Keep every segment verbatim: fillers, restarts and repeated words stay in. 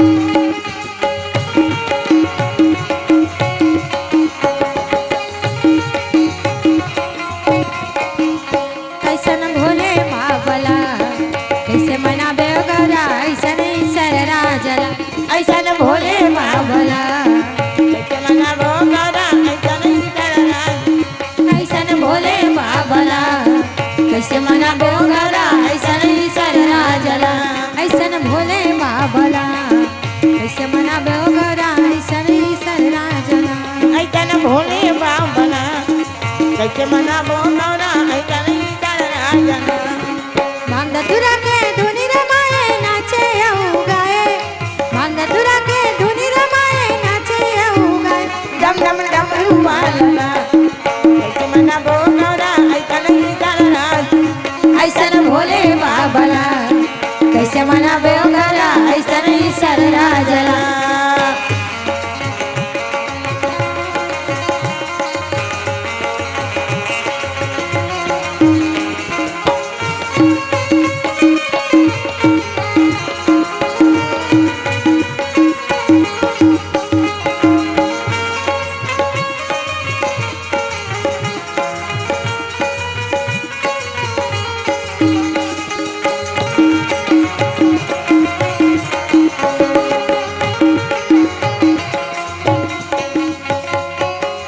कैसन भोले बाबा ला, कैसे मनाबे ओ गौरा, ऐसन ईश्वर राजा ला। ऐसन भोले बाबा ला, कैसे मनाबे ओ गौरा, ऐसन ईश्वर राजा। ऐसन भोले बाबा ला, कैसे मनाबे ओ गौरा, ऐसन ईश्वर राजा ला। ऐसन भोले बाबा ला, कैसे मनाबे ओ गौरा, ऐसन ईश्वर राजा ला। ऐसन भोले बाबा ला, कैसे मनाबे ओ गौरा, ऐसन ईश्वर राजा ला। भांग धतूरा के धुनी रमाए, नाचे अउ गाए। भांग धतूरा के धुनी रमाए, नाचे अउ गाए। डम डम डमरू वाला ला, कैसे मनाबे ओ गौरा, ऐसन ईश्वर राजा। ऐसन भोले बाबा ला, कैसे मनाबे ओ गौरा, ऐसन ईश्वर राजा ला।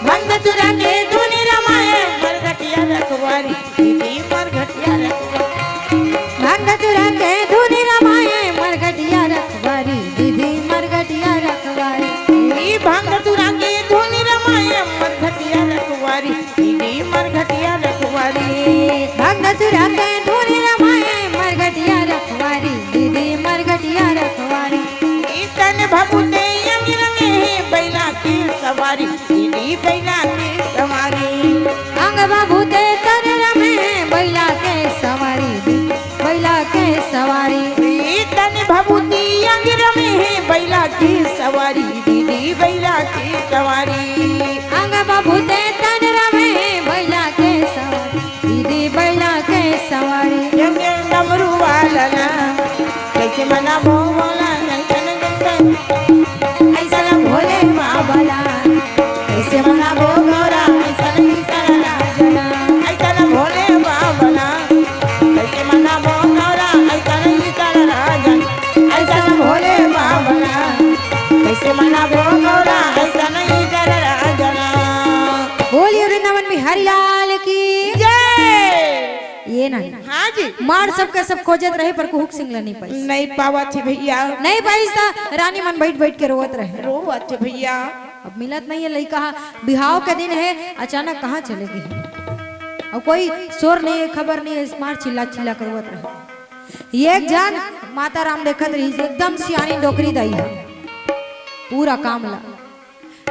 भांग धतूरा के धुनी रमाए, मरघटिया रखवारी, दीदी मरघटिया रखवारी। भांग धतूरा के धुनी रमाए, मरघटिया रखवारी, दीदी मरघटिया रखवारी। ई भांग धतूरा के धुनी रमाए, मरघटिया रखवारी, दीदी मरघटिया रखवारी। भांग धतूरा के धुनी रमाए, मरघटिया रखवारी, दीदी मरघटिया रखवारी। ई तन भभूते अंग रमे, बैला के सवारी, दीदी बैला के सवारी। अंग भभूते तन रमे, बैला के सवारी, दीदी बैला के सवारी। ई तन भभूते अंग रमे, बैला के सवारी, दीदी बैला के सवारी। अंग भभूते तन रमे, बैला के सवारी, दीदी बैला के सवारी। डमरू वाला ला, कैसे मनाबे ओ भोला, ऐसन भोले बाबा ला, कैसे मनाबे ओ गौरा, ऐसन ईश्वर राजा ला। ऐसन भोले बाबा ला, कैसे मनाबे ओ गौरा, ऐसन ईश्वर राजा। ऐसन भोले बाबा ला, कैसे मनाबे ओ गौरा, ऐसन ईश्वर राजा ला। बोलिए वृंदावन बिहारी लाल की जय। ये ना। हाँ जी। मार सबके सब खोजत रहे, पर कुहुक सिंह ला नहीं पाइस। नहीं पावत हे भैया। नहीं पाइस त रानी मन बैठ बैठ के रोवत रहे। रोवत हे भैया। अब मिलत नहीं है लइका हा, बिहाव के दिन है, अचानक कहाँ चले गे हे। अब कोई शोर नहीं है, खबर नहीं है, इस मार चिल्ला चिल्ला के रोवत रहे। ये एक झन माता राम देखत रहिस, एकदम सियानी डोकरी दाई हे, पूरा काम ला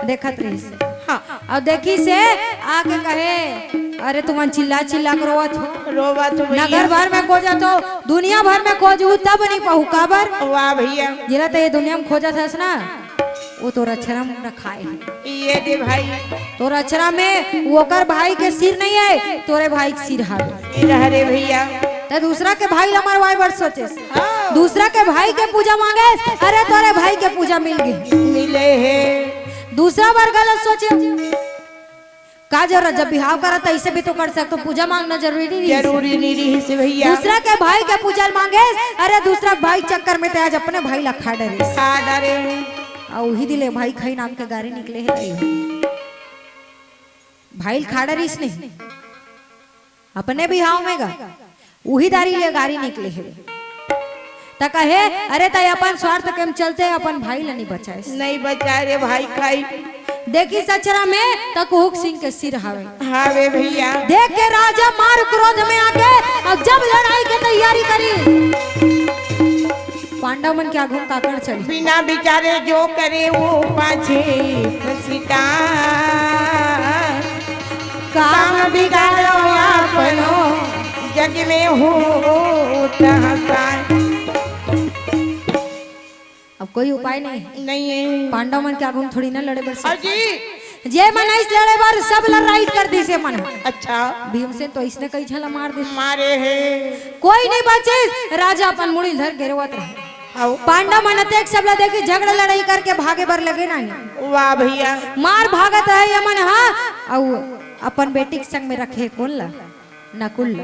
देखत रहिस। हाँ। अब देखिस हे, आके कहे, "अरे तुमन चिल्ला चिल्ला के रोवत हो, रोवत हो भैया। नगर भर में खोजत हो, दुनिया भर में खोजहू तब नहीं पाहू, काबर?" वाह भैया। जेला तो ये दुनिया में खोजत हस ना, वो तोर अछरा में रखाए हे। ये दे भाई। तोर अछरा में ओकर भाई के सिर नहीं है, तोरे भाई के सिर हावे। सिर हरे भैया। त दूसरा के भाई ला मरवाए बर सोचेस। हाँ। दूसरा के भाई के पूजा मांगेस, अरे तोरे भाई के पूजा मिल गे। मिले हे। दूसरा बार गलत सोचे। का जरूरत, जब बिहाव करत त ऐसे भी तो कर सकत हो, पूजा मांगना जरूरी नहीं है। जरूरी नहीं रहिस भैया। दूसरा के भाई के पूजा मांगेस, अरे दूसरा भाई चक्कर में ते आज अपने भाई ला खा डरिस। खा डरे। अउ उही दिन ले भाई खाई नाम के गारी निकले हे। भाई ल खा डरिस नहीं, अपने बिहाव में गा, उही दारी ले गारी निकले हे। त कहे, "अरे, तैं अपन स्वार्थ के चलते अपन भाई ल नहीं बचाएस।" नहीं बचाए रे भाई खाई। देखिस अछरा में त कुहुक सिंह के सिर हावे। हावे भैया। देख के राजा मार क्रोध में आके अब जब लड़ाई के तैयारी करिस, पांडव मन के आगू म काकर चढ़े। बिना विचारे जो करे वो पाछे पछिताए। काम बिगाड़ो आपनो, जग में होत हँसाए। अब कोई उपाय नहीं हे। नहीं हे। पांडव मन के आगू म थोड़ी ना लड़े बर सकत। हाँ जी। जे मन आइस लड़े बर, सब ला राइट कर दिस हे मन। अच्छा। भीमसेन तो इसने कई झन ला मार दिस। मारे हे। कोई नहीं बचिस, राजा अपन मुड़ी धर के रोवत रहे। अउ पांडव मन अतेक सब ला देखी झगड़ा लड़ाई करके भागे बर लगे नानी। वाह भैया। मार भागत रहे यमन हा, अउ अपन बेटी के संग में रखे कोन ला? नकुल ला।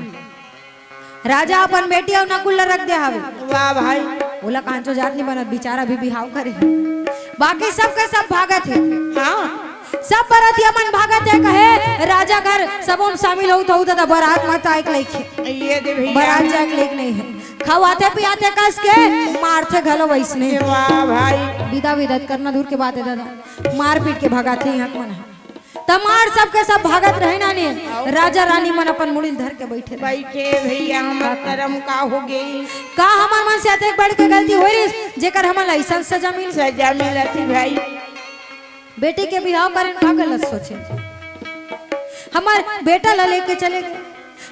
राजा अपन बेटी अउ नकुल ला रख दे हावे। वाह भाई। ओला कांचो जात नहीं बनत, बेचारा भी बिहाव करे। बाकी सबके सब भागत हे। हाँ। सब बरतिया मन भागत हे, कहे राजा घर सबो में शामिल हो तो दादा बरात मत आए के लइक हे। ये दे भैया। बरात जाए के लइक नहीं हे। खवाते पियाते कस के मारथे घलो वैसने। वाह भाई। विदा विदत करना दूर के बात है दादा, मार पीट के भगाथे यहाँ मन। त मार सबके सब भागत रहे नानी। राजा रानी मन अपन मुड़ी ल धर के बैठे रहे। बैठे भैया, हमर करम का हो गई? का हमर मन से अतेक बड़ के गलती होई रिस, जेकर हमन ला अइसन सजा मिल? सजा मिलत ही भाई। बेटी के बिहाव करेन का गलत सोचे? हमर बेटा ला लेके चले गए,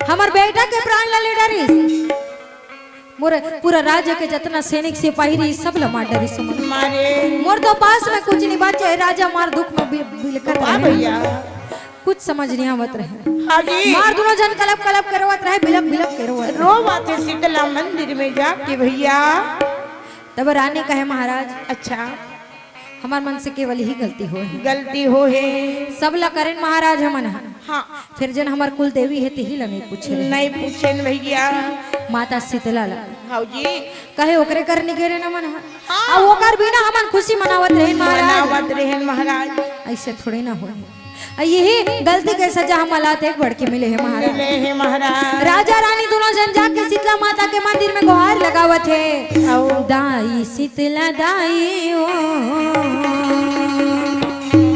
हमर बेटा के प्राण ला ले डारिस। मोर पूरा राज्य के जतना सैनिक सिपाही रही, सब ला मार डारिस सुमन। मारे। मोर तो पास में कुछ नहीं बाचे, राजा मार दुख में बि-, बिलखत वाह रहे। भैया। कुछ समझ नहीं आवत रहे। हाँ जी। मार दोनों जन कलप कलप के रोवत रहे, बिलप बिलप के रोवत रहे। रोवत हे शीतला मंदिर में जाके भैया। तब रानी कहे महाराज, अच्छा। हमर मन से केवल ही गलती होए हे। गलती हो हे। सब ला करेन महाराज हमन ह। हाँ। फिर जन हमर कुल देवी हे, तिही ला नहीं पूछे रहे। नहीं पूछेन भैया। माता शीतला ला। हाँ जी। कहे ओकरे करनी के रे नमन ह। हाँ। अउ ओकर बिना हमन खुशी मनावत रहेन महाराज। मनावत रहेन महाराज। अइसे थोड़े ना होए। अ यही गलती के सजा हमन ला अतेक बड़ के मिले हे महाराज। मिले हे महाराज। राजा रानी दोनों जन जाके शीतला माता के मंदिर में गुहार लगावत हे। अउ दाई शीतला दाई ओ।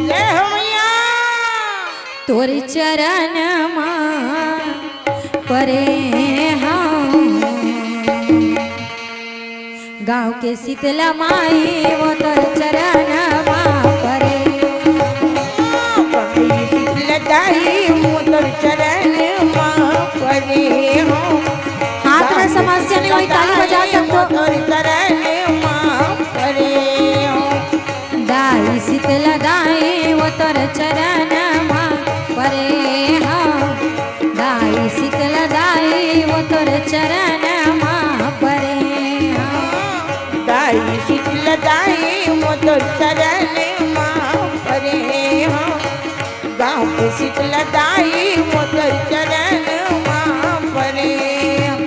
जय हो मैया। तोर चरण मा परे हंव। गांव के शीतला माई वो तोर चरण मा परे। गांव के शीतला दाई वो तोर चरण मा परे हंव। हाथ में समस्या नहीं होई, ताली बजा सकथो। तोर चरण मा परे हंव। दाई शीतला दाई वो तोर चरण मा परे हंव। दाई शीतला दाई वो तोर चरण मा परे हंव। दाई शीतला दाई वो तोर चरण मा परे हंव। गांव के शीतला दाई वो तोर चरण मा परे हंव।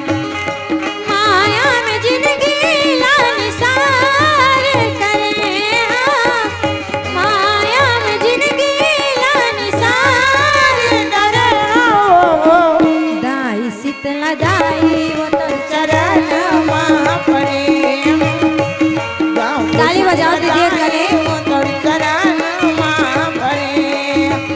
माया में जिनगी ला निसार करे हंव। माया में जिनगी ला निसार करे हंव। दाई शीतला दाई वो तोर चरण मा परे हंव। गांव के ताली बजाओ दीदी, एक कली। वो तोर चरण मा परे हंव।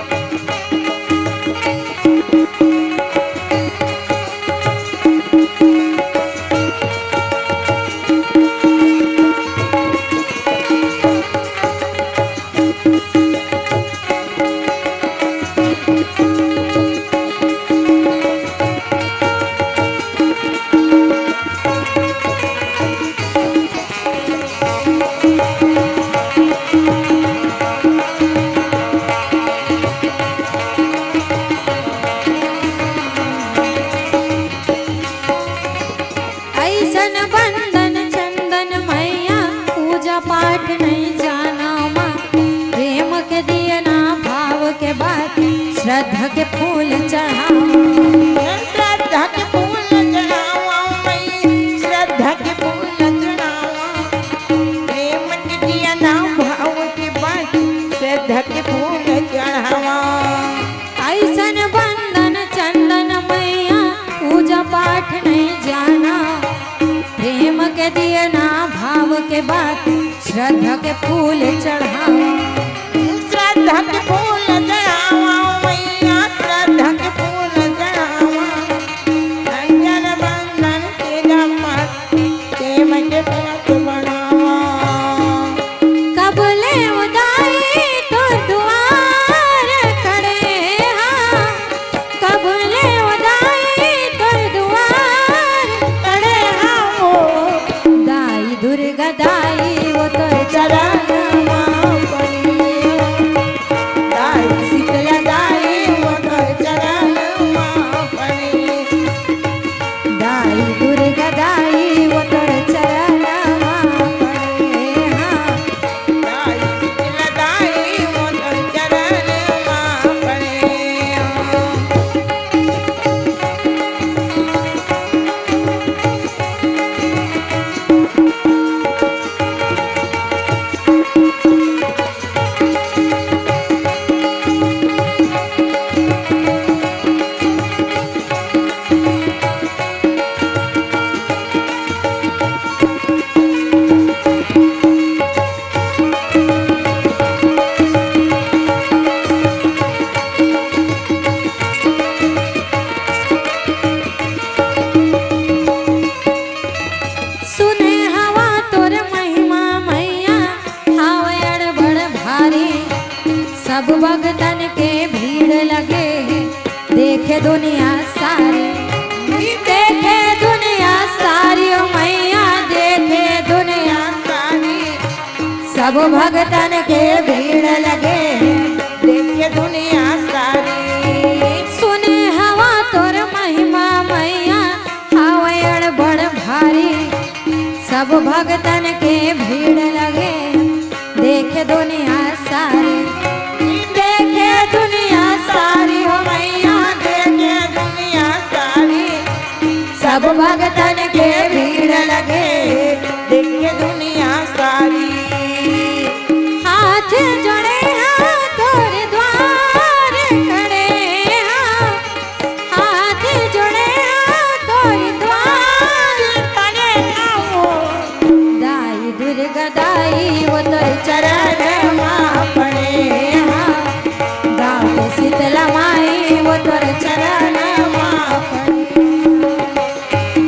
अइसन बंदन चंदन मैया, पूजा पाठ नहीं जाना माँ। प्रेम के दिया ना भाव के बात, श्रद्धा के फूल चढ़ावा। श्रद्धा के फूल चढ़ावा मैया, श्रद्धा के फूल चढ़ावा। प्रेम के दिया ना भाव के बात, श्रद्धा के फूल चढ़ावा। अइसन बंदन चंदन मैया, पूजा पाठ नहीं जाना। प्रेम के दिया ना भाव के बात, श्रद्धा के फूल चढ़ावा। श्रद्धा के फूल चढ़ावा मैया, श्रद्धा के फूल चढ़ावा। अंजन बंदन के जपत प्रेम के व्रत बनावा। कब ले उदाई तोर दुआर खड़े हाँ, कब ले उदाई तोर दुआर खड़े हाँ। दाई दुर्गा दाई वो तोर चरण मा परे। दाई शीतला दाई वो तोर चरण मा परे। दाई दुर्गा दाई वो तोर चरण मा भगतन के भीड़ लगे हे, देखे दुनिया सारी, देखे दुनिया सारी, ओ मैया, देखे दुनिया सारी। सब भगतन के भीड़ लगे हे, देखे दुनिया सारी। सुने हवा तोर महिमा मैया, हावय अड़बड़ भारी। सब भगतन के भीड़ लगे, देखे दुनिया सारी, देखे दुनिया सारी, हो मैया, देखे दुनिया सारी। सब भगतन के भीड़ लगे, देखे दुनिया सारी। हाथ जोड़े हाथ तोरे द्वार खड़े हां, हाथ जोड़े हाथ तोरे द्वार खड़े हां। दाई दुर्गा दाई वो तोर चरण मा पड़े हां, गांव के शीतला माई वो तोर चरण मा पड़े हां।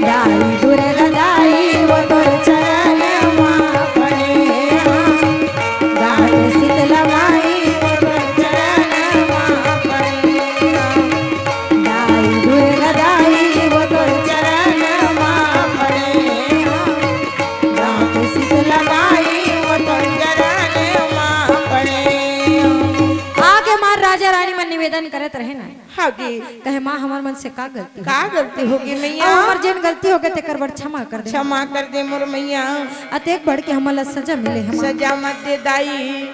दाई दुर्गा दाई वो तोर चरण मा पड़े हां, गांव के शीतला माई वो तोर चरण मा पड़े हां। दाई दुर्गा दाई वो तोर चरण मा पड़े हां, गांव के शीतला माई वो तोर चरण मा पड़े हां। आके मार राजा रानी मन निवेदन करत रहे ना। हाँ जी। कहे, "माँ, हमर मन से का गलती हो का गे? गलती हो गे, मैया? अउ हमर जेन गलती हो गे, तेकर बर क्षमा कर दे। क्षमा कर दे, मोर मैया।" अतेक बड़ के हमन ला सजा मिले हे, माँ। सजा मत दे, दाई।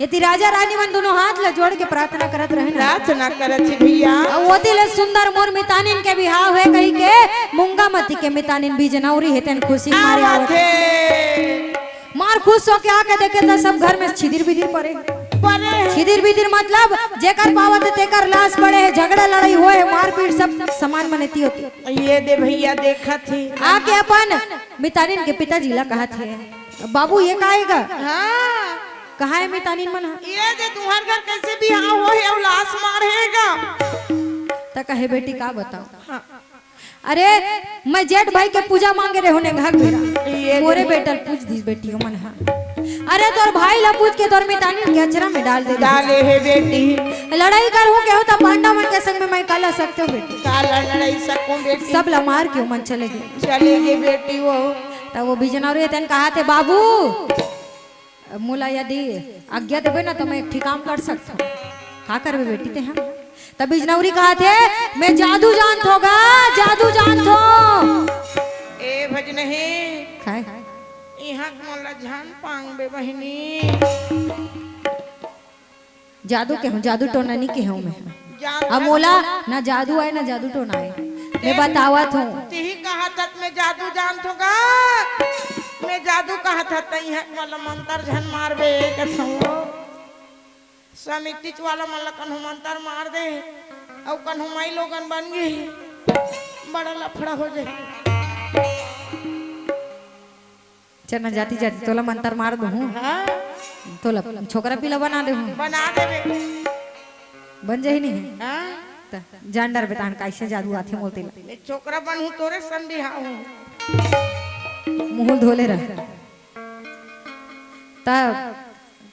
एती राजा रानी मन दोनों हाथ ला जोड़ के प्रार्थना करत रहे ना। प्रार्थना करत हे, भैया। अउ ओती ले सुंदर मोर मितानिन के बिहाव हे कहि के, मूंगा मती के मितानिन बिजनौरी हे, तेन खुशी का मारे बात आवत हे। मार खुश होके आके देखे त सब घर में छिदिर बिदिर परे। परे। छिदिर बिदिर मतलब जेकर पावत हे तेकर लाश पड़े हे, झगड़ा लड़ाई होए हे, मारपीट सब समान मन एती ओती। ये दे भैया देखत हे। आके अपन मितानिन के पिताजी ला कहत हे, "बाबू ये का हे गा?" हाँ। कहाँ हे मितानिन मन ह? ये दे तुम्हर घर कैसे बिहाव होए हे अउ लाश मारे हे गा? त कहे, "बेटी का बताओ?" हाँ। अरे, मैं जेठ भाई के पूजा मांगे रहे हों नेंगहा के बेरा। ये मोरे दे। बेटा ल पूछ दिस बेटी ओमन ह। अरे, तोर भाई ला पूछ के तोर मितानिन के अचरा में डाल दे दिस। डाले हे बेटी। लड़ाई करहूं केहू त पांडव मन के संग में मैं काला सकते हो बेटी। काला लड़ाई सकूं बेटी। सब ला मार के ओमन चले गे। चले गे बेटी वो। त वो बिजनौरी तेन कहाथे, "बाबू, मोला यदि आज्ञा देबे ना, त मैं एक ठी काम कर सकथों।" "का करबे बेटी तेहा?" त बिजनौरी कहाथे, "मैं जादू जानथों गा, जादू जानथों।" ए भजनही। काय? इहाँ के मोला झन पांगबे बहिनी। जादू केहूं, जादू टोना नी केहूं मैं। जान अब मोला ना जादू आय, ना जादू टोना आय। मैं बतावत हों। तिही कहत हस, मैं जादू जानथों गा। मैं जादू कहत हस, त इहाँ वाला मंतर झन मारबे, कसम। समितिच वाला मन ला कन्हू मंतर मार दे, अउ कन्हू माई लोगन बन गे। बड़ा लफड़ा हो जाही। चल ना जाती जाती तोला मंतर मार दूहूं। हाँ। तोला छोकरा पीला बना देहूं। बना देबे। बन जाही नहीं? हाँ। त जान डर बेटा, कइसे जादू आथे मोर तेला। मैं छोकरा बनहूं तोरे संग बिहाव हूं। मुंह धोले रह। त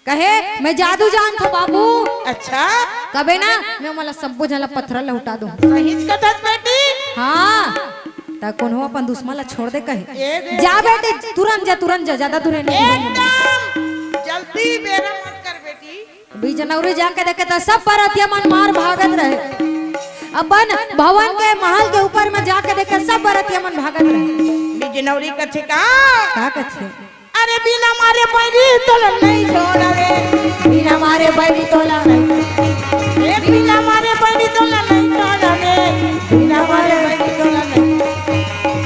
कहे, "मैं जादू जानथों बाबू।" अच्छा? कबे ना, मैं ओमन ला सब्बो झन ला पथरा लहुटा दूं। सहीच कथस बेटी। हाँ, त कोनो अपन दुश्मन ला छोड़ दे कहे। ए दे। जा बेटी, तुरंत जा, तुरंत जा, ज्यादा दूर नहीं। एकदम जल्दी बेरा मत कर बेटी। बिजनौरी जाके देखे त सब बरतिया मन मार भागत रहे। अपन भवन के महल के ऊपर में जाके देखे सब बरतिया मन भागत रहे। बिजनौरी कथे का? का कथे? अरे बिना मारे बैरी तोला नहीं छोड़ावे, बिना मारे बैरी तोला नहीं, ए बिना मारे बैरी तोला नहीं छोड़ावे, बिना मारे बैरी तोला नहीं,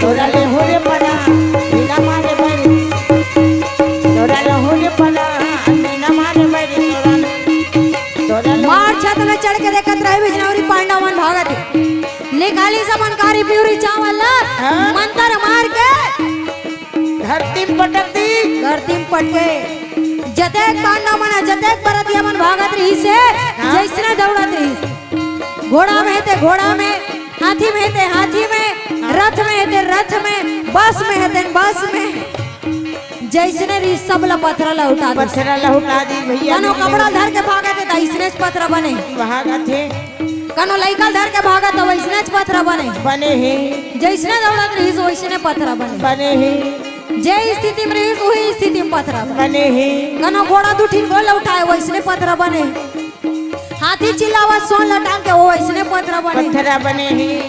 तोरा ले हो रे पना, बिना मारे बैरी, तोरा ले हो रे पना, बिना मारे बैरी तोला नहीं, तोरा ले मार छत में चढ़ के देखत रहे बिजनौरी पांडव मन भागत हे। निकाली सबन कारी पिउरी चावल ला, हाँ? मंतर मार के धरती में पटक दी। धरती में पटके। जतेक पांडव मन, जतेक बरतिया मन भागत रहिस हे, हाँ। जइसने दउड़त रहिस। घोड़ा में हे ते घोड़ा में, हाथी में हे ते हाथी में, हाँ। रथ में हे ते रथ में, बस में हे ते बस में। जइसने रिहिस, सब ला पथरा लहुटा दिस। पथरा लहुटा दिस भइया। कनो कपड़ा धर के भागत हे, त अइसनेच पथरा बने। भागत हे। कनो लइका धर के भागत, त वइसनेच पथरा बने। बने हे। जइसने दौड़त रिहिस, वइसने पथरा बने। बने हे। जे स्थिति में रिहिस, उही स्थिति में पथरा बने। बने हे। कनो गोड़ा दू ठिन गोड़ लहुटाए, वइसने पथरा बने। हाथी चिल्लावत सोन ल टांग के, वो वइसने पथरा बने। पथरा बने हे।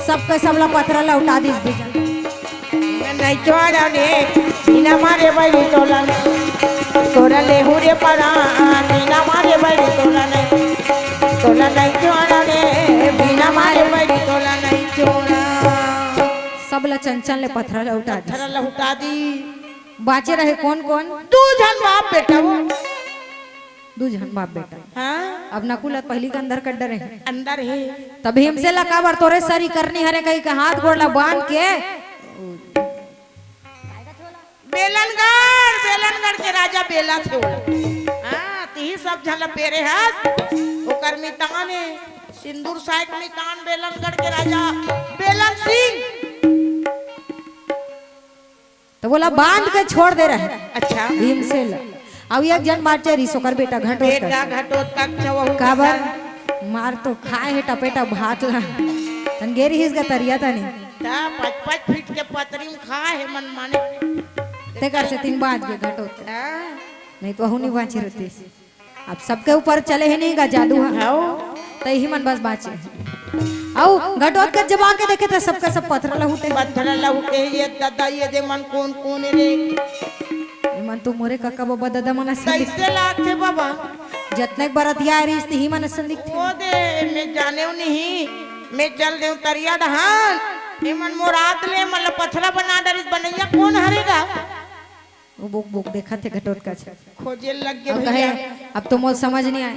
सबके सब ला पथरा लहुटा दिस बिजन। नहीं छोड़ा रे, बिना मारे बड़ी तोला नहीं। तोरा लेहू रे परान, बिना मारे बड़ी तोला नहीं। तोला नहीं छोड़ा रे, बिना मारे बड़ी तोला नहीं छोड़ा। सब ला चंचल ले पथरा लहुटा दिस। पथरा लहुटा दिस। बाँचे रहे कोन कोन? दू झन बाप बेटा वो। दू झन बाप बेटा। हाँ। अब नकुल ह पहिली के अंदर कर डरे हे। अंदर हे। त भीमसेन ला काबर तोरे सरी करनी हरे कहिके हाथ गोड़ ला बांध के बेलनगढ़, बेलनगढ़ के राजा बेला थे ओला। हाँ, तिही सब झन ला पेरे हस। ओकर मितान हे, सिंदूर साय के मितान बेलनगढ़ के राजा बेलन सिंह। त ओला बांध के छोड़ दे रहे। अच्छा। भीमसेन ला। अउ एक झन बाँचे रिहिस ओकर बेटा घटोत्कच। बेटा घटोत्कच वहू काबर? बेटा। मार तो खाए हे टपेटा भात ला। तन गे रिहिस गा तरिया तनी। त पाँच पाँच फीट के पतरी में खाए हे मन माने। तेकर सेती बाँच गे घटोत्कच। हाँ। नहीं त वहू नहीं बाँचे रहतिस। अब सबके ऊपर चले हे नहीं गा जादू ह। हव। त इही मन बस बाँचे। अउ घटोत्कच जब आके देखे त सबके सब पथरा लहुटे। पथरा लहुटे, ये दादा, ये दे मन कोन कोन रे? ये मन तो मोरे कका बबा ददा मन असन दिखथे। कइसे लागथे बबा? जतने बरतिया रिहिस तिही मन असन दिखथे। ओ दे, मैं जानेव नहीं, मैं चल देव तरिया डहान। ये मन मोर आत ले, मन ल पथरा बना डरिस, बनइया कोन हरे गा? वो बुक बुक देखत हे घटोत्कच। खोजे लग गे अब कहे, भइया। अब तो मोर समझ नहीं आए।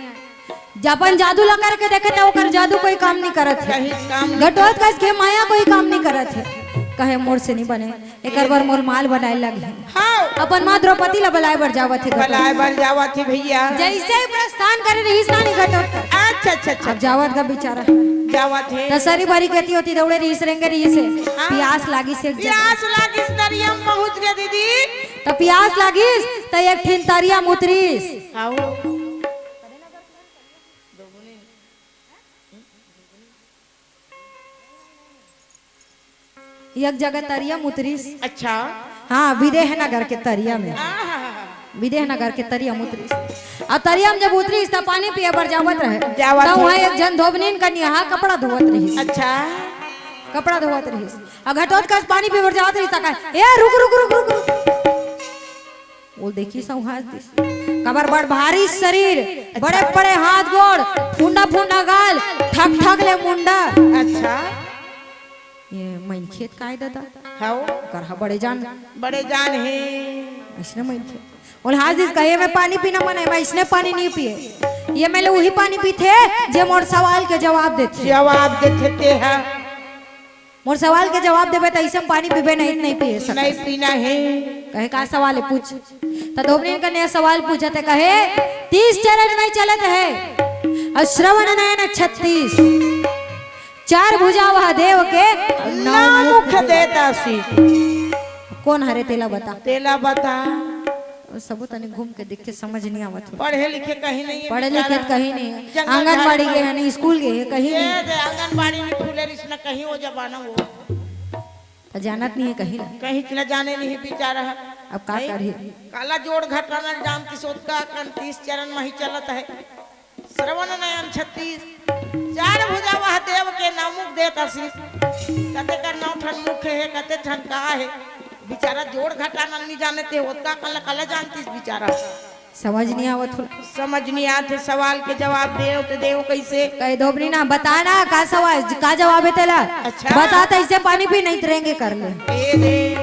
जब अपन जादू ला करके देखे त ओकर जादू कोई काम नहीं करत हे। कहीं काम नहीं। घटोत्कच के माया कोई काम नहीं करत हे। कहे मोर से नहीं बने, एकर बर मोर माल बनाए लग हे। हाँ। अपन माँ द्रौपदी ला बलाए बर जावत हे घटोत्कच। बलाए बर जावत हे भइया। जइसे ही प्रस्थान करे रिहिस ना नहीं घटोत्कच। अच्छा, अच्छा, अच्छा। अब जावत गा बिचारा। जावत हे। त सरी भरी केती ओती दौड़े रिहिस, रेंगे रिहिस हे। हाँ। पियास लागिस एक जगह। पियास लागिस, तरिया में पहुँच गे दीदी। त पियास लागिस, त एक ठिन तरिया म उतरिस। आओ। एक जगह तरिया म उतरिस। अच्छा। हाँ, विदेह नगर के तरिया में। आहा। विदेह नगर के तरिया म उतरिस। अउ तरिया में जब उतरिस, त पानी पिए बर जावत रहे। जावत त उहाँ रहे। एक झन धोबनिन कनिहा कपड़ा धोवत रहिस। अच्छा। कपड़ा धोवत रहिस। अउ घटोत्कच पानी पिए बर जावत रहिस, त कहे, "ए, रुक, रुक, रुक, रुक, रुक।" वो देखिस अउ हाँस दिस। काबर बड़ भारी शरीर, अच्छा। बड़े बड़े हाथ गोड़, फुंडा फुंडा गाल, ठक ठक ले मुंडा। अच्छा। ये मनखे त काय ददा? हव। करहा बड़े जान। बड़े जान हे। अइसने मनखे। ओला हाँस दिस कहे, "मैं पानी पीना मन हे, मैं अइसने पानी नहीं पिए। ये मैं ले उही पानी पीथे, जे मोर सवाल के जवाब देथे।" जवाब देथे ते हा। मोर सवाल के जवाब देबे त अइसे पानी पीबे, नहीं त नहीं पिए सकस। नहीं पीना हे। कहे, "का सवाल हे, पूछ।" त धोबनिन कनिहा सवाल पूछत हे, कहे, "तीस चरण नहीं चलत हे, अउ श्रवण नयन छत्तीस, चार भुजा वह देव के, नौ नौ मुख मुख देत आशीष।" कोन हरे तेला बता। तेला बता। अउ सबो तनी घूम के देख के समझ नहीं आवत हो। पढ़े लिखे कहीं नहीं हे पढ़े लिखे बेचारा। कहीं नहीं हे। जंगल आंगनबाड़ी झाड़ी गे हे, नहीं स्कूल गे हे, कहीं ये नहीं। दे आंगनबाड़ी में फूले रिहिस न कहीं वो जमाना वो। त जानत नहीं हे कहीं नहीं। कहीं न जाने नहीं बेचारा। अब का कहीं करही? काला जोड़ घटाना जाम की सोतका कन तीस चरण मही चलत हे। श्रवण नयन छत्तीस, चार भुजा वह देव के नौ मुख देत आशीष। कते कर नौ ठन मुख हे, कते ठन का हे। बेचारा जोड़ घटाना नहीं जाने ते होत का कल कल जानतीस बेचारा। समझ नहीं आवत हो। समझ नहीं आत हे सवाल के जवाब देव त देव कइसे? कहे धोबनी ना बता ना का सवाल, का जवाब हे तेला? अच्छा। बता त अइसे पानी पी नहीं त रेंगे कर ले। ए दे।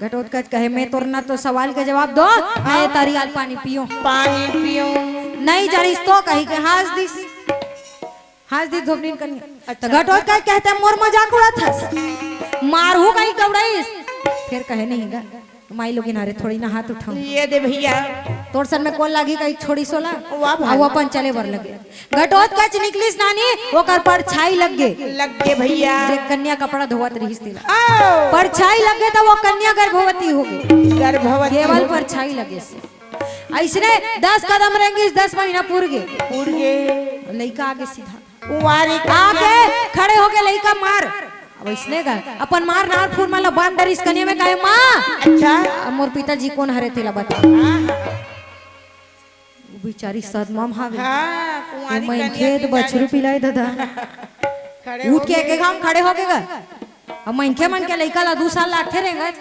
घटोत्कच कहे, "मैं तोर ना तो सवाल के जवाब दो, ना ये तरिया ल पानी पियो।" पानी पियो। नहीं जानिस तो कही के हाँस दिस। हाँस दिस धोबनिन कनिहा। अच्छा। त घटोत्कच कहे, "ते मोर मजाक उड़ाथस। मारहूँ कही के उड़ाइस।" फेर कहे, "नहीं गा।" माई लोगिन हरे, थोड़ी ना हाथ उठाऊं। ये दे भैया। तोर सन में कोन लागी कही छोड़ी सोला। वाह भाई। अब वो अपन चले बर लगे। घटोत्कच निकलिस नानी, ओकर परछाई लग गे। लग गे भैया। जे कन्या कपड़ा धोवत रहिस तेला। आओ। परछाई लग गे त वो कन्या गर्भवती हो गे। गर्भवती केवल हो गे। परछाई लगे से। अइसने दस कदम रेंगिस, दस महीना पुर गे। पुर गे। लइका आगे सीधा। कुंवारी कन्या। आके खड़े होके लइका मार। अब इसने का अपन मार नार फूल मन ला बांध डरिस कनिया में कहे, "माँ।" अच्छा। अब मोर पिताजी कोन हरे तेला बता। हाँ। वो बेचारी सदमा म हावे। हाँ, कुंवारी ये मैं कन्या खेत पिता बछरू के पिलाए दादा। खड़े उठ के होके। एक एक घाम खड़े होके गा। अब मनखे मन के लइका ला दू साल लागथे रेंगत,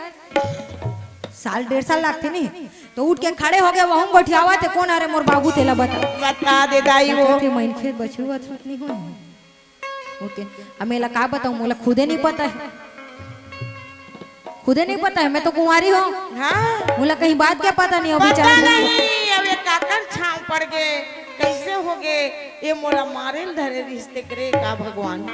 साल डेढ़ साल लागथे नहीं, तो उठ के खड़े हो गए, वहूं गोठियावत हे, "कोन हरे मोर बाबू तेला बता।" बता दे दाई वो। कहथे, "मनखे बछरू अछरू नहीं होय।" ओके, अब मेला का बताऊं, मोला खुदे नहीं पता है, खुदे नहीं पता है, मैं तो कुंवारी हूँ। हाँ। मोला कहीं बात के पता नहीं, वो पता बेचारा नहीं, अब ये काकर छांव पड़ गए, कैसे हो गए, ये मोला मारे ल धरे रिश्ते करे का भगवान।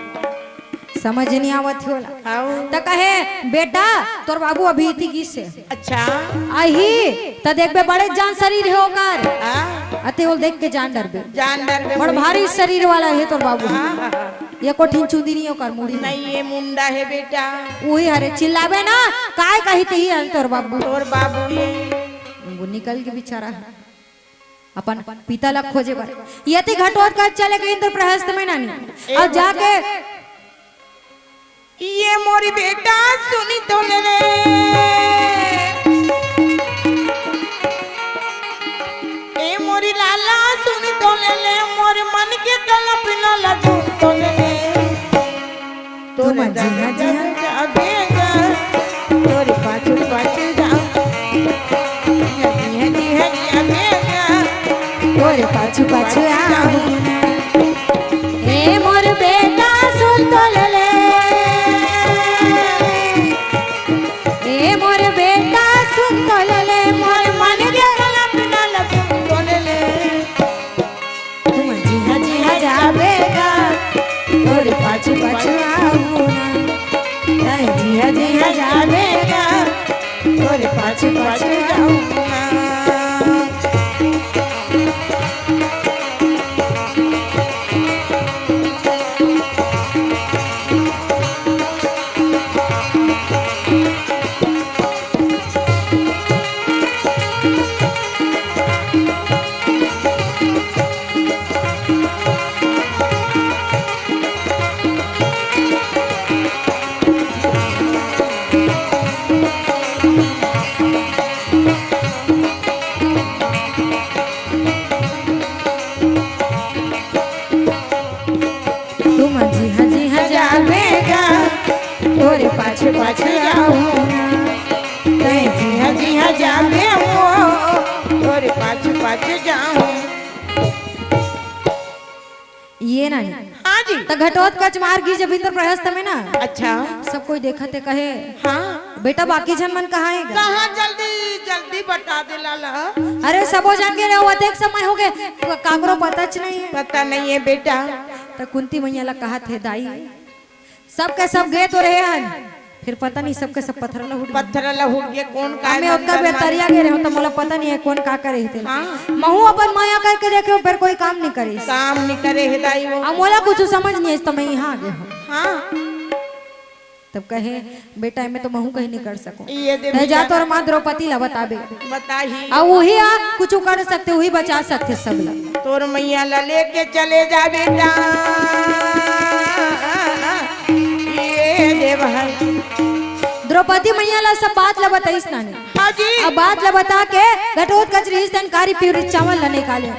समझ नहीं आवत हे ओला। आओ। त कहे, "बेटा, तोर बाबू अभी इति गिस हे।" अच्छा। आही, त देखबे बड़े जान शरीर हे ओकर। हाँ। अते ओल देख के जान डरबे। जान डरबे बड़ मुड़ी। भारी शरीर वाला हे तोर बाबू। हाँ, हाँ, हाँ। ये कोठिन चुंदी नहीं ओकर मुड़ी में। नहीं, ये मुंडा हे बेटा। उही हरे चिल्लाबे ना, "काय कही तिही हरे तोर बाबू।" तोर बाबू ही। वो निकल के बेचारा। अपन पिता ला खोजे बर। यति घटोत्कच चले गे इंद्रप्रस्थ में नानी। ए और जाके, "ये मोरी बेटा सुनी तो ले ले, ए मोरी लाला सुनी तो ले ले, मोर मन के कल्पना ला सुन तो ले ले।" तोरे तुम जिहा जिहा जाबे गा, तोरे पाछू पाछू जाऊं। हरी हरी हरी जाबे गा, तोरे पाछू पाछू आऊं। ए मोर बेटा सुन तो ले ले, ए मोर बेटा सुन तो ले ले, मोर मन के कल्पना ला सुन तो ले ले। तुम जिहा जिहा जाबे गा, तोरे पाछू पाछू आऊं ना। तैं जिहा जिहा जाबे गा, तोरे पाछू पाछू आऊं ना। तुम जिहा जिहा जाबे गा, तोरे पाछू पाछू आऊं ना। तैं जिहा जिहा जाबे वो, तोरे पाछू पाछू जाऊं। ये नानी। हाँ जी। त घटोत्कच मार गिस जब इंद्रप्रस्थ में ना। अच्छा। सब कोई देखत हे कहे, हाँ। "बेटा बाकी झन मन कहाँ हे गा?" कहाँ जल्दी, जल्दी बता दे लाला। अरे सबो झन गे रहे, अतेक समय हो गए, काकरो पताच नहीं हे। पता नहीं हे बेटा। त कुंती मैया ला कहत हे, "दाई, सबके सब गे तो रहे हन, फिर पता नहीं सबके सब पथरा ला हुड़ गे।" पथरा ला हुड़ गे, कोन का हमें ओतका बेर तरिया गे रहे हो, त मोला पता नहीं हे कोन का करे हे तेला। हाँ। महू अपन मया करके देखे हो, फिर कोई काम नहीं करे। काम नहीं करे हे दाई वो। अब मोला कुछ समझ नहीं हे, त मैं यहाँ आ गए हूँ। हाँ। तब कहे, "बेटा, मैं तो महू कहीं नहीं कर सकूं।" ये दे तै जा भैया। तोर माँ द्रौपदी ला बताबे। बताही। अउ उही आ कुछ कर सकथे, उही बचा सकथे सब ला। तोर मैया ला लेके चले जा बेटा। ये दे भाई। द्रौपदी मैया ला सब बात ला बताइस नानी। हाँ जी। अब बात ला बता के घटोत्कच रिहिस तेन कारी पिवरी चावल ला निकाले।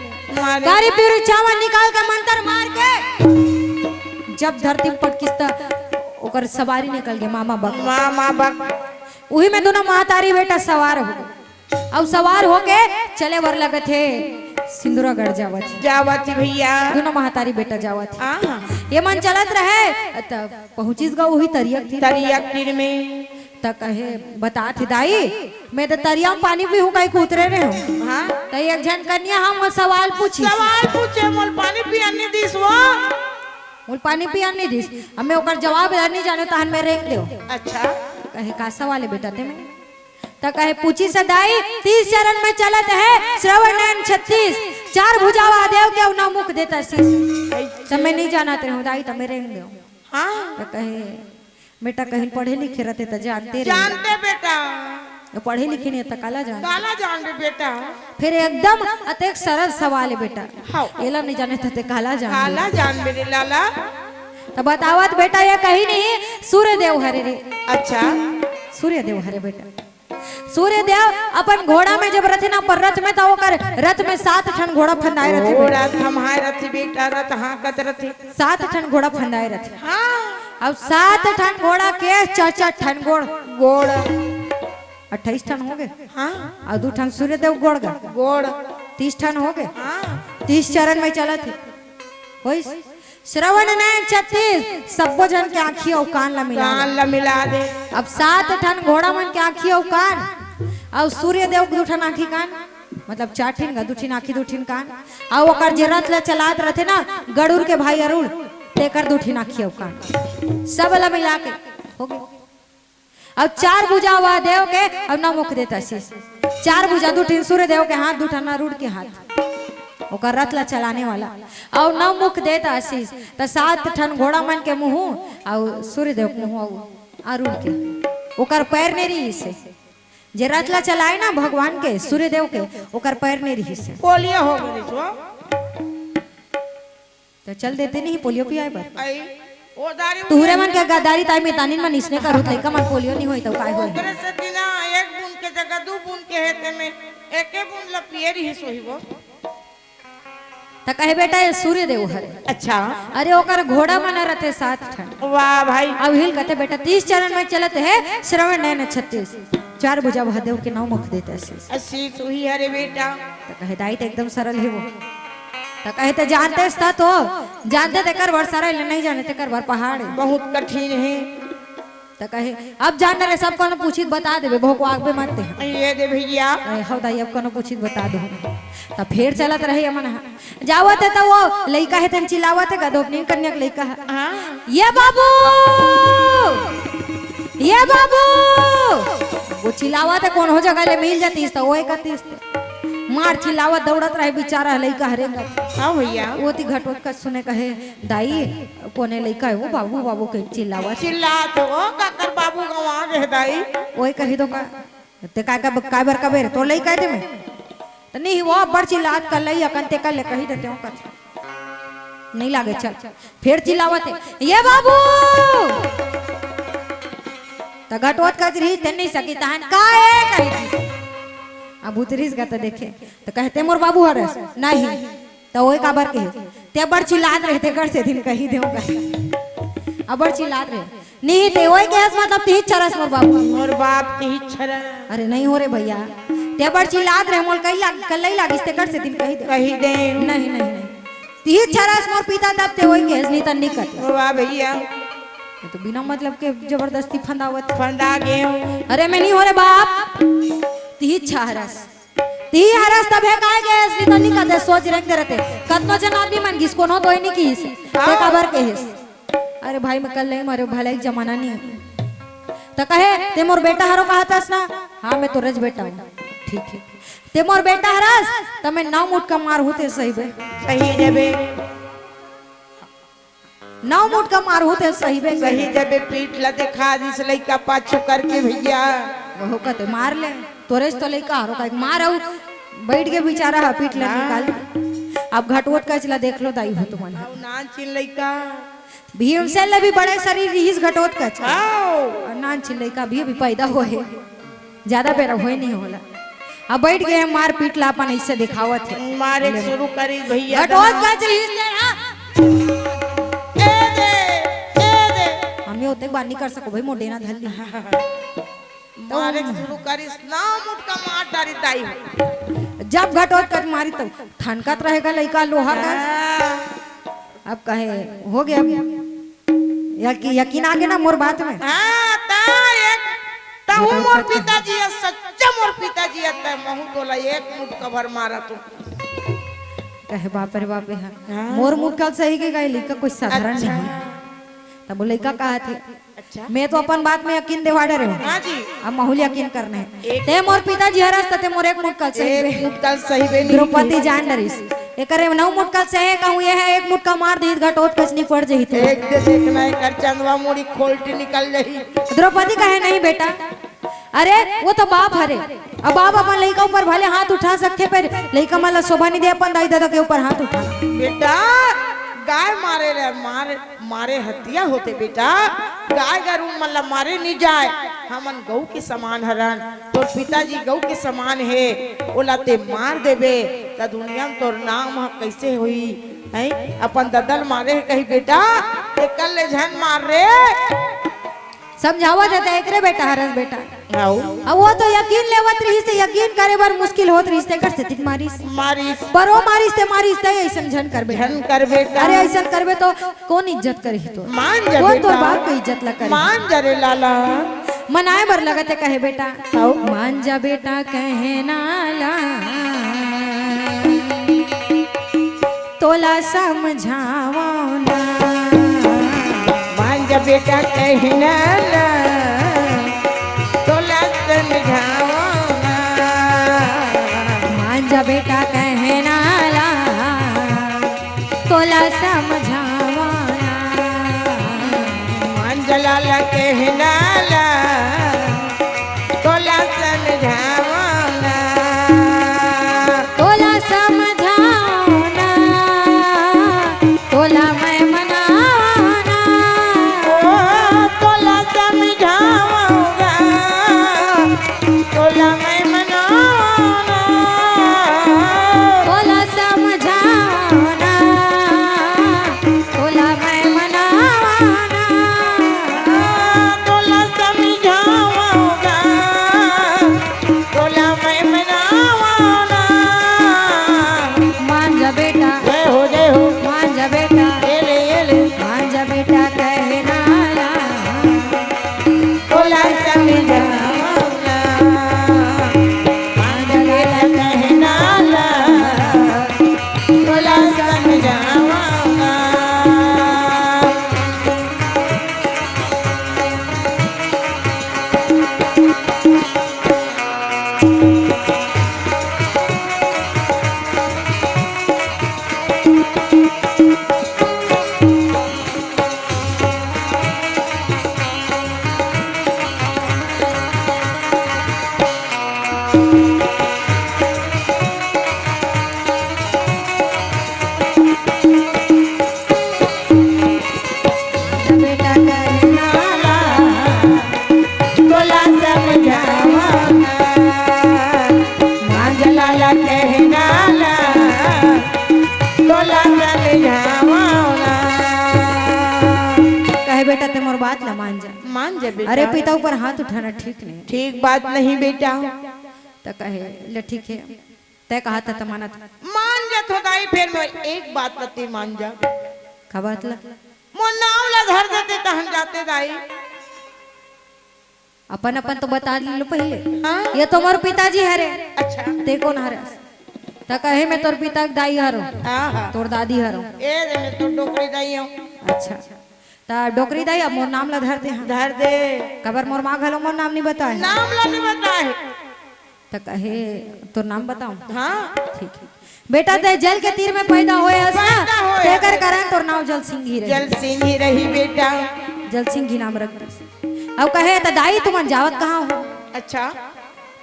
मारे। कारी पिवरी चावल निकाल के मंतर मार के जब धरती में पटकिस त ओकर सवारी निकल गे, मामा बक। मामा बक। उही में दूनों महतारी बेटा सवार हो गे। अउ सवार होके चले बर लगत हे, सिंदुरागढ़ जावत हे। जावत हे भैया। दूनों महतारी बेटा जावत हे। हाँ। ये मन चलत रहे, त पहुंचिस गा उही तरिया तीर। तरिया तीर में। त कहे, बतात हे, "दाई, मैं त तरिया में पानी पीहूं कहिके उतरे रहे हूं।" हाँ। त एक झन कन्या हमला सवाल पूछिस। सवाल पूछे, "मोला पानी पिया नहीं दिस वो।" मोला पानी पिया नहीं दिस। अब मैं ओकर जवाब ला नहीं जाने, तहन मैं रेंग देव। अच्छा। कहे, "का सवाल हे बेटा ते में?" त कहे पूछिस दाई, तीस चरण में चलत हे श्रवण नयन छत्तीस, चार भुजा महादेव के अउ नौ मुख देत आशीष। त मैं नइ जानत रहेंव दाई, त मैं रेंग देंव। हाँ। त कहे बेटा कहीं पढ़े लिखे रहते त जानते रहे। जानते बेटा। त पढ़े लिखे नइ हे त काला जान। काला जान रे बेटा। फेर एकदम अतेक सरल सवाल हे बेटा। हाँ। एला नइ जाने त ते काला जान। काला जान मेरे लाला। त बतावत बेटा ये कहीं नहीं, सूर्य देव हरे रे। अच्छा। सूर्य देव हरे बेटा। सूर्य देव अपन घोड़ा में जब रथे ना, पर रथ में त ओकर रथ में सात ठन घोड़ा फंदाए रथे बेटा। घोड़ा थमाए रथे बेटा, रथ हाँकत रथे। सात ठन घोड़ा फंदाए रथे। हाँ। अब सात ठन घोड़ा के चार चार ठन गोड़। गोड़। अट्ठाईस ठन होगे। हाँ। अउ दू ठन सूर्य देव गोड़ गा। गोड़। तीस ठन होगे। हाँ। तीस चरण में चलत हे। होइस। श्रवण नयन छत्तीस, सब्बो झन के आँखी अउ कान ला मिला दे। कान ला मिला दे। अब सात ठन घोड़ा मन के आँखी अउ कान, अउ सूर्य देव के दू ठन आँखी कान, मतलब चार ठिन गा, दू ठिन आँखी, दू ठिन कान, अउ ओकर जे रथ ला चलात रथे ना, गरुड़ के भाई अरुण, तेकर दू ठिन आँखी अउ कान, सब ला मिला के होगे। अउ चार भुजा महादेव के, अउ नौ मुख देत आशीष। चार भुजा, दू ठिन सूर्य देव के हाथ, दू ठन अरुण के हाथ, ओकर रथ ला चलाने वाला, अउ नौ मुख देत आशीष। त सात ठन घोड़ा मन के मुँह, अउ सूर्य देव के मुँह, अउ अरुण के, ओकर पैर नइ रिहिस हे। जे रथ ला चलाए ना भगवान के, सूर्य देव के, ओकर पैर नइ रिहिस हे। पोलियो हो गे रिहिस हो। त चल देते नहीं पोलियो पियाए बर। आई, ओ दारी तुहरे मन के गद्दारी ताई में तानिन मन इसने करू, लइका मन पोलियो नहीं होई त काय होई? ओकरे से बिना एक बूंद के जगह दू बूंद के हे, ते में एके बूंद ल पिए रिहिस होही वो। त कहे बेटा ये सूर्य देव हरे। अच्छा। अरे ओकर घोड़ा मन रथे सात ठन। वाह भाई। अब हिल कथे बेटा तीस चरण में चलत हे श्रवण नयन छत्तीस। चार भुजा महादेव के नौ मुख देत आशीष। आशीष उही हरे बेटा। त कहे दाई त एकदम सरल हे वो। त कहे त जानते स त तो, जानते तेकर बर सरल हे, नहीं जाने तेकर बर पहाड़ हे। बहुत कठिन हे। त कहे अब जान रे, सब कोनो पूछी त बता देबे, भोकवागबे मत ते। ये दे भैया। ए, हव दाई, अब कोनो पूछी त बता दो। त फेर चलत रहे ये मन ह। जावत हे त वो लइका हे तेन चिल्लावत हे, गदोपनीन कन्या के लइका ह। हाँ। ये बाबू, ये बाबू, वो चिल्लावत हे, कोनो जगह ले मिल जातिस त ओए कतिस। मार चिल्लावत दौड़त रहे बिचारा लइका हरे। हाँ भैया। ओती घटोत कच सुने कहे, दाई, कोने लइका हे वो बाबू बाबू के चिल्लावत? चिल्लात हे वो, काकर बाबू गंवा गे दाई। ओए कही दो का, ते काय का, काय बर कबे रे, तोर लइका हे ते में? त नहीं, वो अब्बड़ चिल्लात कल्लई अकन ते कल्ले कही देते हो कच। नहीं लागे, चल। फेर चिल्लावत हे, "ये बाबू!" त घटोत कच रही, तेन नहीं सकी तहन, "का हे?" कही थी। अब उतरिस गा त देखे, त कहे, "ते मोर बाबू हरस?" "नहीं।" त ओए काबर कहे, "ते अब्बड़ चिल्लात रहे, तेकर से दिन कही देव का।" अब्बड़ चिल्लात रहे। नहीं, ते ओए कहेस, मतलब, तिहीच हरस मोर बाबू। मोर बाप तिहीच हरस। अरे नहीं हो रे भैया, ते अब्बड़ चिल्लात रहे, मोल कही लाग, कल्लई लागिस, तेकर से दिन कही दे। कही दे। नहीं, नहीं, नहीं। तिहीच हरस मोर पिता, तब ते ओए कहेस, नहीं त नहीं कहिस। वाह भैया। ये तो बिना मतलब के जबरदस्ती फंदावत। फंदा गे हूँ। अरे मैं नहीं हो रे बाप, तिहीच हरस। तिही हरस तभे काय कहेस, नहीं त नहीं कहिते, सोच रेंग दे रहते। कतनो जन आदमी मन गिस, कोनो दोई नहीं किस। ते हाँ। काबर कहेस? अरे भाई, मैं कल्लई मरे, भलाई जमाना नहीं। त कहे, "ते मोर बेटा हरो कहतस ना?" "हाँ, मैं तोरेच बेटा हूँ।" "ठीक है।" "ते मोर बेटा हरस, त मैं नौ मुठ का मार हूँ ते सही बे। सही जबे। नौ मुठ का मार हूँ ते सही बे।" सही जबे, पीठ ला देखा दिस लइका पाछू करके भैया। वहू कथे, "मार ले, तोरेच तो लइका हरो का मार।" अउ बैठ के बिचारा ह पीठ ला हाँ। निकाल। अब घटोत कच ला देख लो दाई हो तुमन। अउ नान चिन लइका। भीमसेन ले भी बड़े शरीर रिहिस घटोत कच के। हाँ। अउ नान चिन लइका भी अभी पैदा होए हे, ज्यादा बेरा होए नहीं होला। अब बैठ गे हे, मारपीट ला अपन ऐसे दिखावत हे। मारे ले। शुरू करी भैया घटोत तना। कच रिहिस ते, हाँ। ए दे, ए दे। हम ये होते बात नहीं कर सको भाई, मोर डेना धर ली। मारे शुरू करिस ना, मुटका मार डारी दाई। जब घटोत कच मारी तो ठनकत रहेगा लइका लोहा का। हाँ। अब कहे, हो गया। यकी-, यकीन आ गया ना मोर बात में? हाँ, ता एक, तहु मोर पिताजी है, सच्चा मोर पिताजी है, तै महू तोला एक मुटका भर मारा तू। कहे, "बाप रे बाप रे, हाँ।" हाँ। मोर मुटका सही के गए, लइका कोई साधारण अच्छा। नहीं है। तब वो लइका कहत हे, अच्छा। मैं तो अपन बात में यकीन देवा डरे हूँ। हाँ जी। अब महूँ ल यकीन करना हे। एक ते मोर पिताजी हरस त ते मोर एक मुटकल सही एक बे। मुटकल सही बे नहीं। द्रौपदी जान डरिस। एकरे नौ मुटकल सहे कहूँ, ये है एक मुटका मार दीत घटोत कचनी पड़ जही तो। एक दे देखना, एकर चंदवा मुड़ी खोलटी निकल जही। द्रौपदी कहे, नहीं बेटा, अरे वो तो बाप हरे, अब बाप अपन लइका ऊपर भले हाथ उठा सकथे, पर लइका मन ला शोभा नहीं दे अपन दाई ददा के ऊपर हाथ उठाना। बेटा, गाय मारे ले मारे, मारे हत्या होथे बेटा, गाय गरू मन ला मारे नहीं जाय। हमन गऊ के समान हरन, तोर पिताजी गऊ के समान हे, ओला ते मार देबे त दुनिया में तोर नाम ह कइसे होही? हैं? अपन ददा ल मारे हे कही बेटा, एकर ले झन मार रे। समझावत हे त एकरे बेटा हरस बेटा। आओ। अब वो तो यकीन लेवत रहिस, यकीन करे बर मुश्किल होत रहिस, तेकर सेती मारिस। मारिस। पर वो मारिस ते मारिस ते अइसन झन कर बेटा। झन कर बेटा। अरे अइसन करबे तो कोन इज्जत करही तो? मान जा वो बेटा। तोर बाप के इज्जत ला करही। मान जा रे लाला। मनाए बर लगत हे कहे बेटा। आओ। मान जा बेटा कहना ला। तोला समझावना। मान जा बेटा कहना ला, तोला समझावना। मान जा बेटा कहना ला, तोला समझावना। मान जा लाला कहना ला, तोला समझावना। तोला समझावना, तोला मैं मनावना। ओ, तोला समझावना, तोला मैं मनावना। तोला समझावना, तोला मैं मनावना। तोला समझावना, तोला मैं मनावना। मान जा बेटा। जय हो, जय हो। मान जा बेटा। ये ले, ये ले। मान जा बेटा कहना ला। तोला समझावना। मान जा बेटा कहना ला। तोला समझावना। बेटा कहना ला, तोला समझावना। मांझा लाला कहना ला, तोला समझावना। कहे बेटा, ते मोर बात ला मान जा। मान जा बेटा। अरे, पिता ऊपर हाथ उठाना ठीक नहीं। ठीक बात नहीं बेटा। त कहे, ले ठीक है, तै कहा था त मानत। मान जा तो दाई, फेर मैं एक बात ला ते मान जा। का बात ला? मोर नाम ला धर देते तहन जाते दाई। अपन अपन तो बता लो पहले। हाँ? ये तो मोर पिताजी हरे। अच्छा। ते कोन हरे? त कहे, मैं तोर पिता के दाई हरो। हाँ, हाँ। तोर दादी हरो। ए रे, मैं तो डोकरी दाई हूँ। अच्छा। त डोकरी दाई, अब मोर नाम ला धर दे। हाँ। धर दे। कबर मोर माँ घलो मोर नाम नहीं बताए। नाम ला नहीं बताए। त कहे, तोर नाम बताऊं? हाँ। ठीक है। बेटा, ते जल के तीर में पैदा होए हस ना, पैदा होए तेकर हस। कारण तोर नाम जल सिंह ही रही। जल सिंह ही रही बेटा। जल सिंह ही नाम रख दिस। अब कहे, त दाई, तुमन जावत कहाँ हो? अच्छा।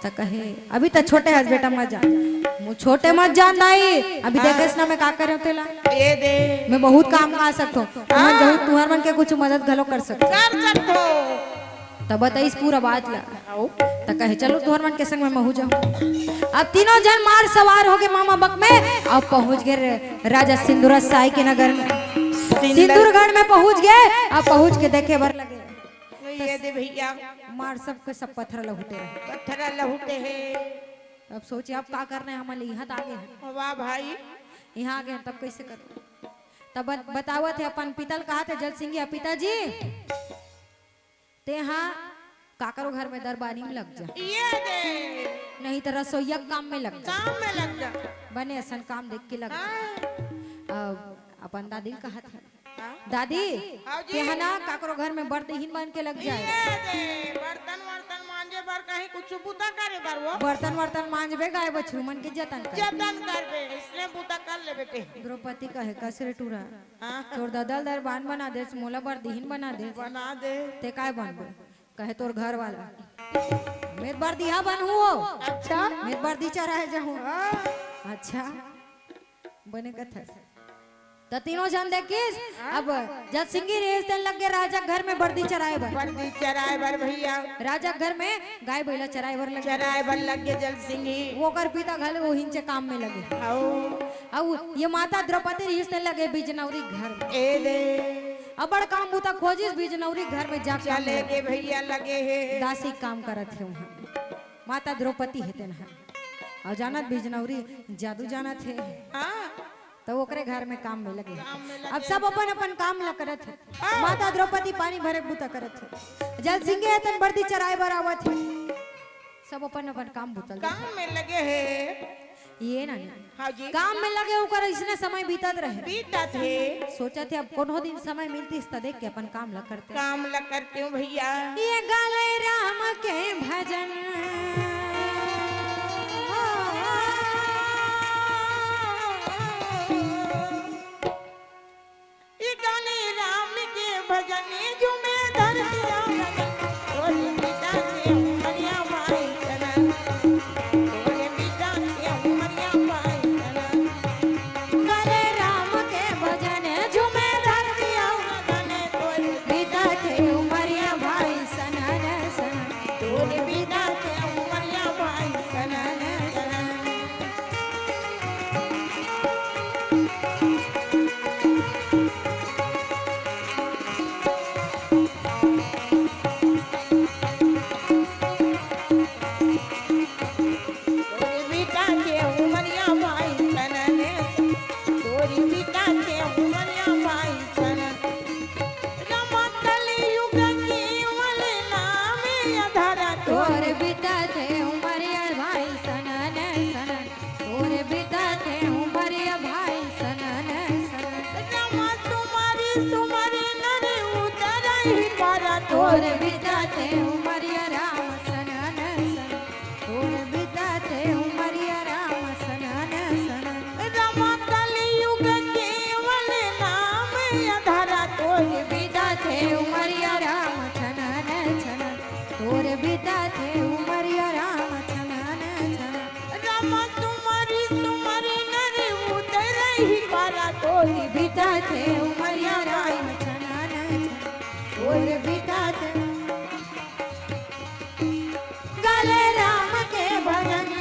त कहे, अभी त छोटे हस बेटा, मत जा। मु छोटे मत जान दाई, अभी हाँ। देखेस ना मैं का करे तेला। ये दे। मैं बहुत काम आ सकथो। तुमन हाँ। जरूर तुहर मन के कुछ मदद घलो कर सकथो। कर सकथो। त बताइस पूरा बात ला। आओ। त कहे, चलो तुहर मन के संग में महू जाऊं। अब तीनों जन मार सवार हो गए मामा बक में, अब पहुंच गए रे-, राजा सिंदूरा साई के नगर में। सिंदूर- सिंदूरगढ़ में पहुंच गए। अब पहुंच के देखे बर लगे। ये दे भैया। मार सब के सब पत्थर लहुटे रहे। पत्थर लहुटे है। अब सोचे, अब का करना है, हमन इहाँ त आगे हैं। वाह भाई। इहाँ आगे हैं, तब कैसे कर? तब बत-, बतावत है अपन पिता ल, कहा थे जल सिंह, पिताजी, तेहा काकरो घर में दरबारी में लग जा। ये दे। नहीं त रसोईया के काम में लग जा। काम में लग जा। बने असन काम देख के लग जा। हाँ। अब अपन दादी ल कहत हे। हाँ? दादी, हाँ जी। तेहा ना काकरो घर में बरदीहिन बन के लग जाए। ये दे, बर्तन वर्तन मांजे बर कहीं कुछ बूता करे बर वो। बर्तन वर्तन मांजबे, गाय बछरू मन के जतन कर। जतन करबे, इसने बूता कर लेबे ते। द्रौपदी कहे, "कस रे टूरा, हाँ। तोर ददा ल दरबान बना देस, मोला बरदीहिन बना देस। बना दे। ते काय बनबे?" कहे, "तोर घर वाला।" "मैं बरदीहा बनहूँ वो।" अच्छा। "मैं बरदी चराए जाहूँ।" हाँ। "अच्छा।" बने कथस। त तीनों झन देखिस, अब जलसिंगी रिहिस तेन लग गे राजा घर में बरदी चराए बर। बरदी चराए बर भैया। राजा घर में गाय बइला चराए बर लग गे। चराए बर लग गे जलसिंगी। ओकर पिता घलो ओहिंचे काम में लगे। आओ। अउ ये माता द्रौपदी रिहिस तेन लगे बिजनौरी घर में। ए दे। अब्बड़ काम बूता खोजिस बिजनौरी घर में जा काम चले लगे। गे भैया लगे हे। दासी काम करत हे उहाँ। माता द्रौपदी हे तेन ह। अउ जानत बिजनौरी जादू जानत हे। हाँ। त ओकरे घर में काम में लगे। काम में लगे। अब सब अपन अपन काम ल करत हे। हाँ। माता द्रौपदी पानी भरे के बूता करत हे। जलसिंगी हे तेन बरदी चराए बर आवत हे। सब अपन अपन काम बूता ल काम में लगे हे। ये ना, ना। हाँ जी। काम में लगे ओकर अइसने समय बीतत रहे। बीतत हे। सोचत हे अब कोनो दिन समय मिलतिस त देख के अपन काम ल करते। काम ल करते हूँ भैया। ये गाले राम के भजन। ये गाले राम के भजन, झूमे धरती आंगन, तोरे बिदा के उमरिया बाई सनन, तोरे बिदा के उमरिया बाई सनन। गाले राम के भजन, झूमे धरती आंगन, तोरे बिदा के उमरिया बाई सनन, सनन, तोरे बिदा के उमरिया बाई सनन, सनन। तोरे बिदा के उमरिया बाई सनन, तोरे बिदा के उमरिया बाई सनन। रामा कलयुग केवल नाम अधरा तोरे तोरे बिदा के उमरिया बाई सनन, सनन। तोरे बिदा के उमरिया बाई सनन, सनन। रामा तुम्हारी सुमरी नरी उतरही पारा तोरे तोरे बिदा के उमरिया राम सनन, सनन। तोरे बिदा के उमरिया राम सनन, सनन। रामा कलयुग केवल नाम अधरा तोरे बिदा के उमरिया राम सनन, सनन। तोरे बिदा के उमरिया राम सनन, सनन। रामा तुम्हारी सुमरी नरी उतरही पारा तोरे बिदा के उमरिया राम सनन, सनन। तोरे बिदा के गाले राम के भजन।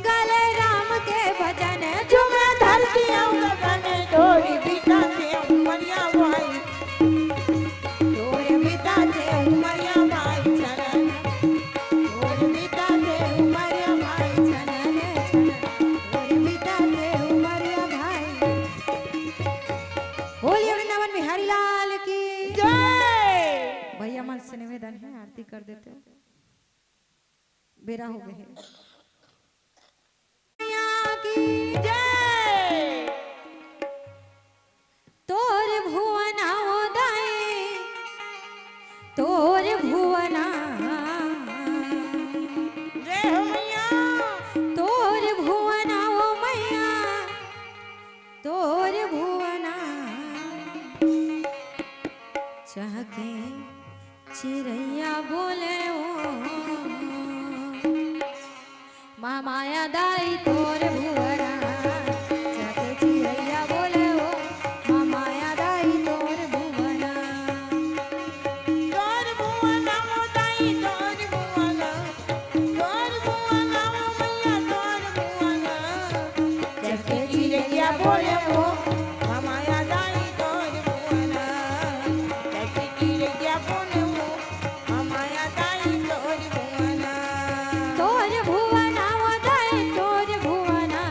गाले राम के भजन, झूमे धरती अउ गगन, तोरे बिदा के उमरिया बाई, तोरे बिदा के उमरिया बाई सनन, तोरे बिदा के उमरिया बाई सनन, सनन, तोरे बिदा के उमरिया बाई। बोलिए वृंदावन बिहारी लाल की जय। भैया मन से निवेदन हे, आरती कर देते हो। बेरा हो गए हे। मैया की जय। तोर भुवना ओ दाई, तोर भुवना। जय हो मैया। तोर भुवना ओ मैया, तोर भुवना। चहके चिरैया बोले ओ, महामाया दाई तोर भुवना। चहके चिरैया बोले ओ, महामाया दाई तोर भुवना। तोर भुवना ओ दाई तोर भुवना। तोर भुवना ओ मैया तोर भुवना। चहके चिरैया बोले ओ, महामाया दाई तोर भुवना। चहके चिरैया बोले ओ, महामाया दाई तोर भुवना। तोर भुवना ओ दाई तोर भुवना।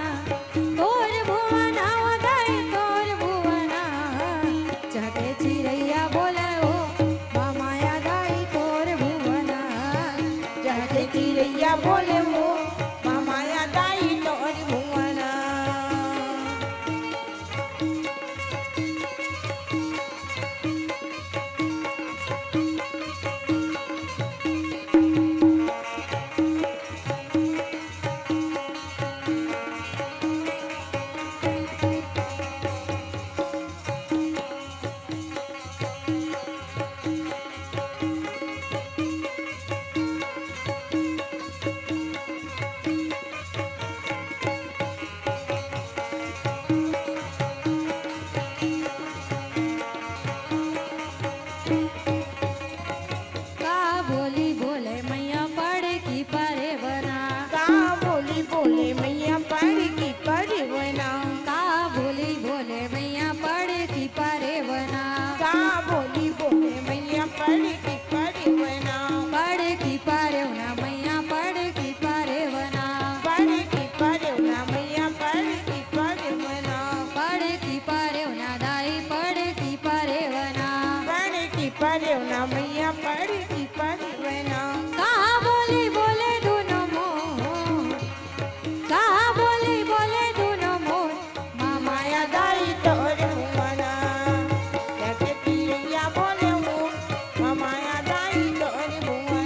तीनों ने मुआ